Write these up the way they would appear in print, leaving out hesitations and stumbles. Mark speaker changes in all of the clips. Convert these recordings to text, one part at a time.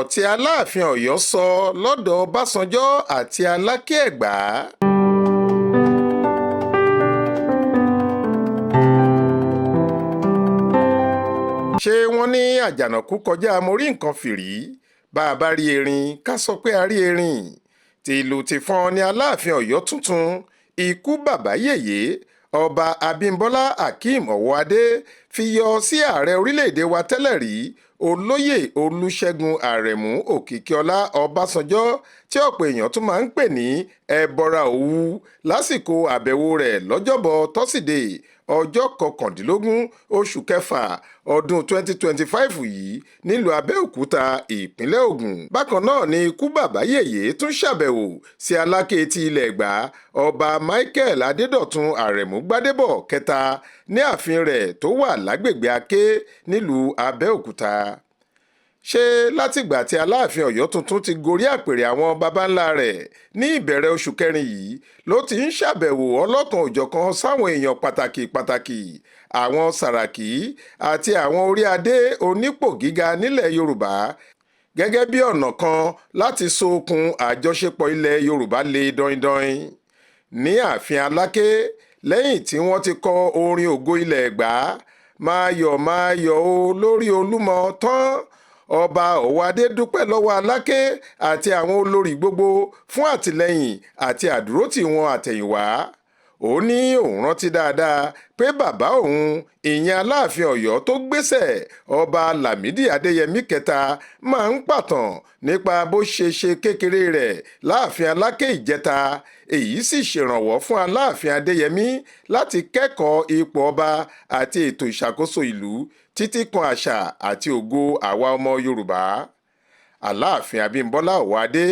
Speaker 1: Ọ̀rọ̀ tí Aláàfin Ọ̀yọ́ sọ lọ́dọ̀ Ọbásanjọ́ àti Aláké Ẹ̀gbá. Ṣé wọ́n ní àjànàkú kọjá mo rí nǹkan fìrí? Bá a bá rí erin, ká sọ pé a rí erin. Tìlù tìfọn ni Aláàfin Ọ̀yọ́ tuntun, ikú bàbá yèyé, Ọba Abímbọ́lá Akeem Ọwọ́adé fi yọ sí ààrẹ orílẹ̀-èdè wa tẹ́lẹ̀ rí, Olóyè Olùṣègùn Àrẹ̀mú Òkìkíọlá Ọbásanjọ́, tí ọ̀pọ̀ èèyàn tún máa ń pè ní Ẹbọra Òwu, lásìkò àbẹ̀wò rẹ̀ lọ́jọ́bọ̀ tọ́sídẹ̀ẹ́ ọjọ́ 19 oṣù kẹfà ọdún 2025 yìí nílùú Abẹ́òkúta, ìpínlẹ̀ Ògùn. Bákan náà ni ikú bàbá yèyé tún ṣàbẹ̀wò sí Aláké ti ilẹ̀ Ẹ̀gbá, Ọba Michael Adédọ̀tun Àrẹ̀mú Gbádébọ̀ kẹta, ní ààfin rẹ̀ tó wà lágbègbè Aké nílùú Abẹ́òkúta. Ṣé látìgbà tí Aláàfin Ọ̀yọ́ tuntun ti gorí àpèrè àwọn baba ńlá rẹ̀ ní ìbẹ̀rẹ̀ oṣù kẹrin yìí ló ti ń ṣàbẹ̀wò ọlọ́kan-ò-jọ̀kan sáwọn èèyàn pàtàkì pàtàkì, àwọn Sàràkí àti àwọn orí adé onípò gíga nílẹ̀ Yorùbá, gẹ́gẹ́ bí ọ̀nà kan láti so okùn àjọṣepọ̀ ilẹ̀ Yorùbá le daindain. Ní ààfin Aláké, lẹ́yìn tí wọ́n ti kọ orin ògo ilẹ̀ Ẹ̀gbá, "Máa yọ̀ máa yọ̀ o lórí Olúmọ" tán, Ọba Ọwọ́adé dúpẹ́ lọ́wọ́ Aláké àti àwọn olórí gbogbo fún àtìlẹ́yìn àti àdúrótì wọn àtẹ̀yìnwá. Ó ní òun rántí dáadáa pé bàbá òun, ìyẹn Aláàfin Ọ̀yọ́ tó gbéṣẹ́, Ọba Lámìdí Adéyẹmí kẹta, máa ń pàtàn nípa bó ṣe ṣe kékeré rẹ̀ láàfin Aláké Ìjẹta. Èyí sì ṣèrànwọ́ fún Aláàfin Adéyẹmí láti kẹ́kọ̀ọ́ ipò ọba àti ètò ìṣàkóso ìlú títí kan àṣà àti ògo àwa ọmọ Yorùbá. Aláàfin Abímbọ́lá Ọwọ́adé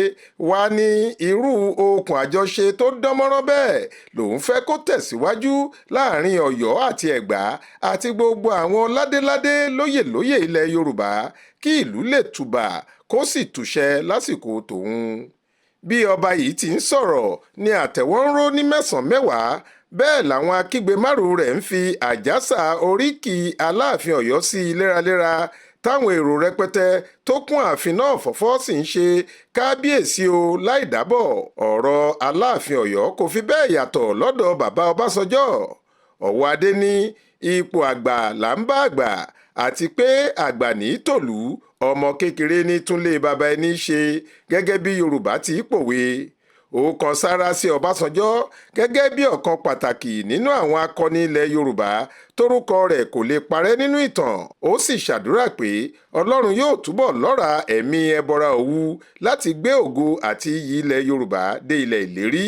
Speaker 1: wàá ní irú okùn àjọṣe tó dán mọ́rán bẹ́ẹ̀ lòun fẹ́ kó tẹ̀síwájú láàrin Ọ̀yọ́ àti Ẹ̀gbá àti gbogbo àwọn ládéládé lóyèlóyè ilẹ̀ Yorùbá, kí ìlú lè tùbà kó sì tùṣẹ lásìkò tòun. Bí ọba yìí ti ń sọ̀rọ̀ ní àtẹ́wọ́ ń rò ní mẹ́sàn-án mẹ́wàá, bẹ́ẹ̀ làwọn akígbe márùn rẹ̀ ń fi àjàsà oríkì Aláàfin Ọ̀yọ́ sí i léraléra, táwọn èrò rẹpẹtẹ tó kún ààfin náà fọ́fọ́ sì ń ṣe kábíyèsí o láì dábọ̀. Ọ̀rọ̀ Aláàfin Ọ̀yọ́ kò fi bẹ́ẹ̀ yàtọ̀ lọ́dọ̀ bàbá Ọbásanjọ́. Ọwọ́adé ní ipò àgbà là ń bá àgbà, àti pé àgbà ní tòlú, ọmọ kékeré ní túnlé bàbá ẹni ṣe, gẹ́gẹ́ bí Yorùbá ti pòwe. Ó kan sáárá sí Ọbásanjọ́ gẹ́gẹ́ bí ọ̀kan pàtàkì nínú àwọn akọni ilẹ̀ Yorùbá tórúkọ rẹ̀ kò lè parẹ́ nínú ìtàn. Ó sì ṣàdúrà pé Ọlọ́run yóò túbọ̀ lọ́ra ẹ̀mí Ẹbọra Òwu láti gbé ògo àti iyì ilẹ̀ Yorùbá dé ilẹ̀ ìlérí.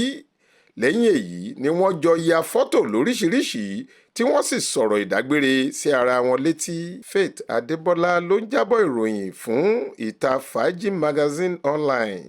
Speaker 1: Lẹ́yìn èyí ni wọ́n jọ ya fọ́tò lóríṣìíríṣìí tí wọ́n sì sọ̀rọ̀ ìdágbére sí ara wọn létí. Faith Adébọlá ló ń jábọ̀ ìròyìn fún Ìta Fàájì Magazine Online.